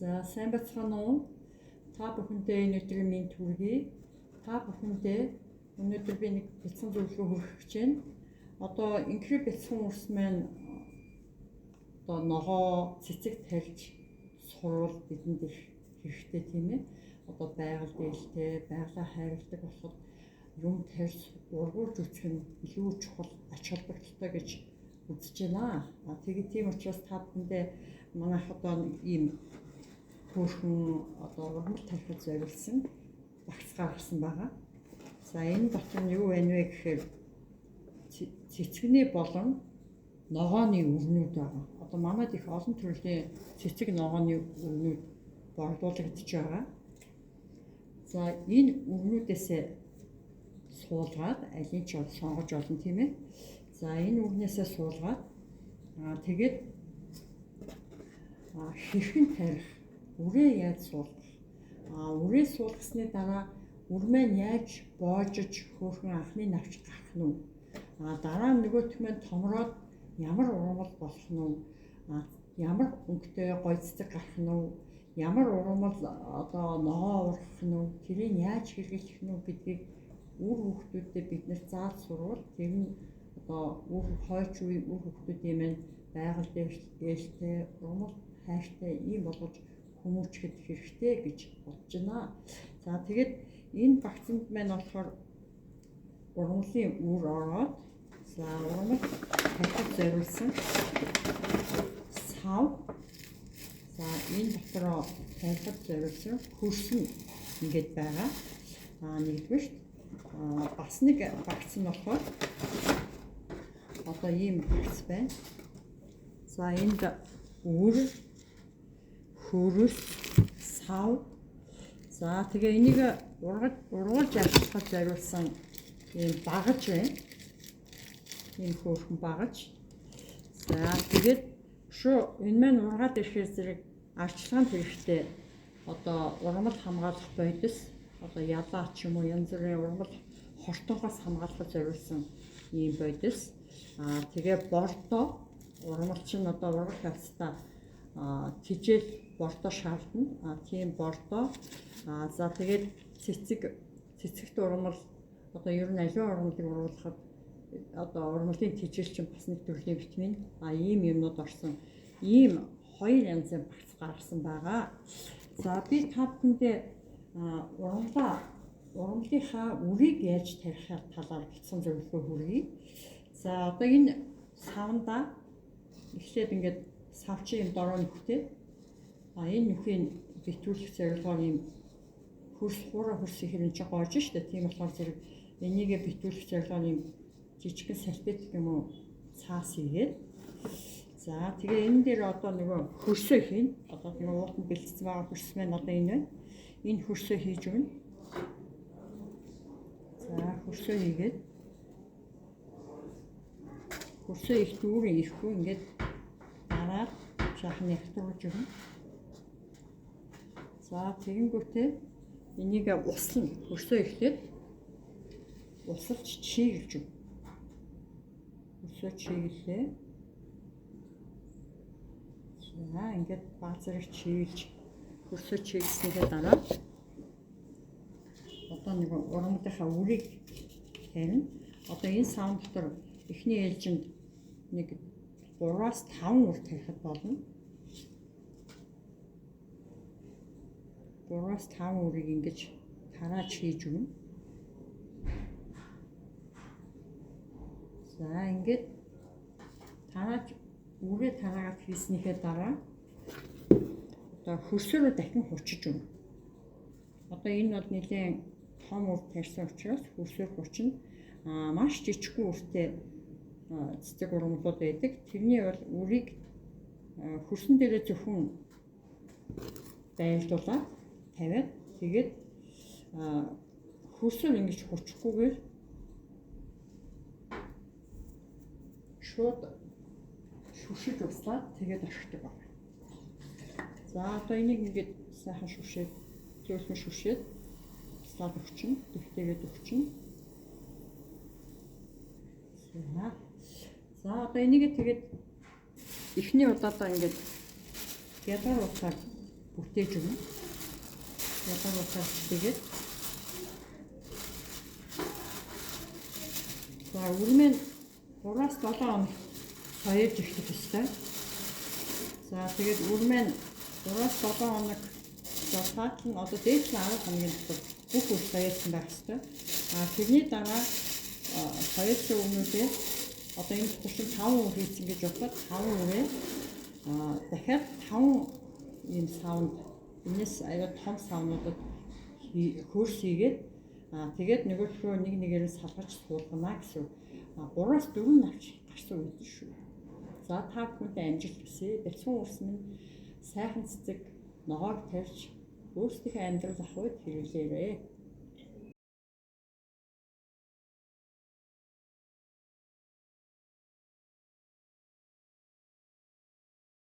За сайн бацгаана уу? Та бүхэндээ энэ өдрийн мэнд хүргэе. Та бүхэндээ өнөөдөр би нэг бяцхан зөвлөгөө хүргэх гэж байна. Одоо инхри бяцхан үрс маань одоо ногоо цэцэг тарьж сурвал бидэнд их хэрэгтэй тийм ээ. Одоо байгаль дээлтэй, байгалаа хайрладаг болоход юм тарьж ургуулж үзэх нь илүү чухал ач холбогдолтой гэж үзэж байна. А тэгээд тийм учраас та бүхэндээ манайх одоо ийм хөөрхөн одоо ургамал тарихад зориулсан багц гаргасан байгаа. За энэ дотор нь юу байна вэ гэхээр цэцэгний болон ногооны өрнүүд байгаа. Одоо манайд их олон төрлийн цэцэг ногооны өрнүүд борлуулагдаж байгаа. За энэ өрнүүдээсээ суулгаад алийг ч сонгож олно тийм ээ. За энэ өрнөөсөө суулгаад тэгээд хэрхэн тарих, үрээ яаж суулгах, үрээ суулгасны дараа үр маань яаж боожиж хөөрхөн анхны навч гарах нь вэ? Дараа нь нөгөөх маань томроод ямар ургамал болох нь вэ? Ямар өнгөтэй гоё цэцэг гарах нь вэ? Ямар ургамал одоо ногоо ургах нь вэ? Тэрийг яаж хэрэглэх нь вэ гэдгийг үр хүүхдүүдэд бид нэр зааж сурвал тэр нь одоо үр хойч үе үр хүүхдүүдийн маань байгаль дээлтэй, ургамал хайртай ийм болгож хүмүүжихэд хэрэгтэй гэж бодож байна. За тэгээд энэ багцанд маань болохоор ургамлын үр ороод за ургамал тарихад зориулсан сав, за энэ дотроо тарихад зориулсан хөрсөн ингээд байгаа. Нэгдүгээрт бас нэг багц нь болохоор одоо ийм багц байна. За энд үр, хөрөс, сав. За тэгээ энийг ургуулж ажиллахад зориулсан ийм багаж байна. Ийм хөөрхөн багаж. За тэгээд шүү энэ маань ургаад ирэхээр зэрэг арчилгаанд хэрэгтэй одоо ургамал хамгаалах бодис, одоо ялаа ч юм уу янз бүрийн ургамал хортоогоос хамгаалахад зориулсан ийм бодис. Тэгээ бордоо ургамал чинь одоо ургах явцдаа тижэл бордоо шаардна. Тийм бордоо. За тэгээд цэцэгт ургамал одоо ер нь аливаа ургамлыг ургуулахад одоо ургамлын тижэл чинь бас нэг төрлийн витамин. Ийм юмнууд орсон. Ийм хоёр янзын багц гаргасан байгаа. За би та бүхэндээ ургамлынхаа үрийг яаж тарих талаар бяцхан зөвлөгөө хүргэе. За одоо энэ савндаа эхлээд ингээд савчин юм дороо нөхтэй. Энэ нөхийг битүүлэх зорилгоор ийм хөрс хуурай хөрс ихээр энэ чинь гоож штэ. Тийм болохоор зэрэг энийгээ битүүлэх зорилгоор ийм жижигхэн салфетик юм уу цаас хийгээд. За тэгээ энэ дээр одоо нөгөө хөрсөө хийн. Одоо нөгөө уутанд бэлтцсэн байгаа хөрс маань одоо энэ байна. Энэ хөрсөө хийж өгнө. За хөрсөө хийгээд хөрсөө их дүүрэн ирэхгүй ингээд дараад жаахан нягтруулж өгнө. За тэгэнгүүтээ энийг услана. Хөрсөө эхлээд усалж чиглэж өгнө. Хөрсөө чиглэлээ. За ингээд баа зэрэг чиглэж хөрсөө чиглэснийхээ дараа одоо нэг ургамлынхаа үрийг тавина. Одоо энэ савн дотор эхний ээлжинд нэг 3-5 үр тавихад болно. 3-5 үрийг ингэж тарааж хийж өгнө. За ингээд тарааж үрээ тараагаад хийснийхээ дараа одоо хөрсөөрөө дахин хучиж өгнө. Одоо энэ бол нэлээд том үр тарьсан учраас хөрсөөр хучна. Маш жижигхэн үртэй цэцэг ургамлууд байдаг. Тэрний бол үрийг хөрсөн дээрээ зөвхөн байлдуулаад тавиад тэгээд хөрсөөр ингэж хурчихгүйгээр шууд шүршиж услаад тэгээд орхидог байна. За одоо энийг ингээд сайхан шүршээд зөөлхөн шүршээд услаад өгчнө. Дэвтээгээд өгчнө. За одоо энийг тэгээд эхний удаадаа ингээд ядгаар утгаар бүтээж өгнө. Ядууруулаад тэгээд за үрмэн 3-7 хоног соёж эхлэх ёстой. За тэгээд үрмэн 3-7 хоног за таатал нь одоо дээд нь 10 хоногийн дотор бүх үр соёлсон байх ёстой. А тэрний дараа соёлсон өмнөдөө одоо энэ дотор чинь 5 үр хийсэн гэж бодоход 5 үрээ дахиад 5 ийм савнд энэс аяа том савнуудад хөрс хийгээд тэгээд нөгөөдхөө нэг нэгээр нь салгаж суулгана гэсэн. 3-4 навч гарсан үед шүү. За та бүхэндээ амжилт хүсье. Бяцхан үрс минь сайхан цэцэг ногоог тарьж өөрсдийнхөө амьдрал ах үед хэрэглээрэй.